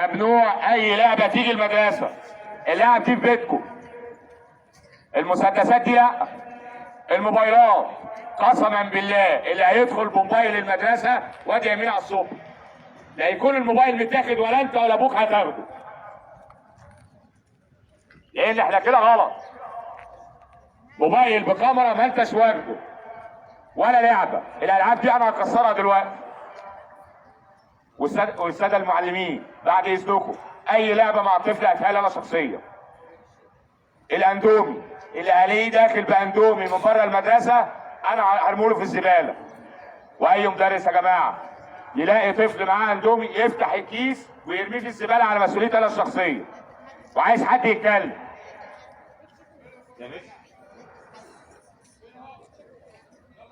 ممنوع اي لعبه تيجي المدرسة. اللعب دي في بيتكم. المسدسات دي لا. الموبايلات قسما بالله اللي هيدخل بموبايل المدرسة وادي يمين على الصبح. لا يكون الموبايل متاخد ولا انت ولا ابوك هتاخده. لان احنا كده غلط. موبايل بكاميرا ما انتش واخده ولا لعبه، الالعاب دي انا هكسرها دلوقتي. والسادة المعلمين بعد اذنكم اي لعبه مع طفل هتهال انا شخصيا. الاندومي اللي عليه داخل باندومي من بره المدرسة انا هرموله في الزبالة. واي مدرس يا جماعة يلاقي طفل معاه اندومي يفتح الكيس ويرميه في الزبالة على مسؤوليتي انا الشخصية. وعايز حد يتكلم.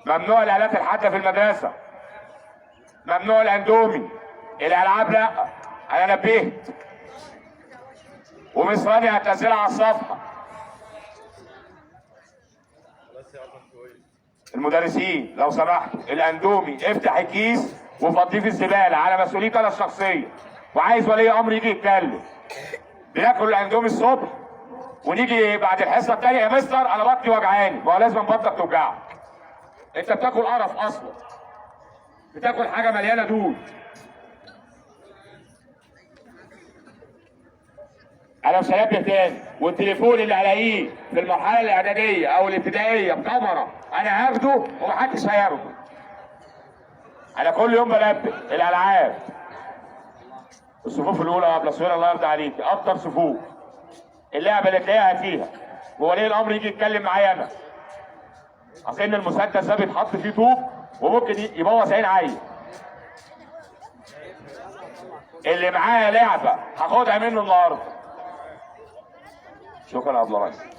ممنوع الالات الحادة في المدرسة. ممنوع الاندومي. الالعاب لا. انا نبهت. ومصراني هتنزلها على الصفحة. المدرسين لو سمحت الاندومي افتح الكيس وفضية في الزبالة على مسؤوليتي انا الشخصية. وعايز ولي امر يجي يتكلم. بناكل الاندومي الصبح ونيجي بعد الحصة الثانية يا مستر انا بطني وجعاني. ما هو لازم بطنك توجعك. انت بتاكل قرف اصلا. بتاكل حاجة مليانة دود. انا مش هنبه تاني. والتليفون اللي هلاقيه في المرحلة الاعدادية او الابتدائية بكاميرا انا هاخده ومحدش هياخده. انا كل يوم بنبه الالعاب. الصفوف الاولى يا ابله سهير الله يرضى عليك اكتر صفوف. اللعبة اللي تلاقيها فيها وولي الامر يجي يتكلم معايا انا. اصل ان المسدس ده بيتحط فيه طوب وممكن يبوظ عين عيل. اللي معاه لعبه هاخدها منه النهارده. شكرا يا ابله ريس.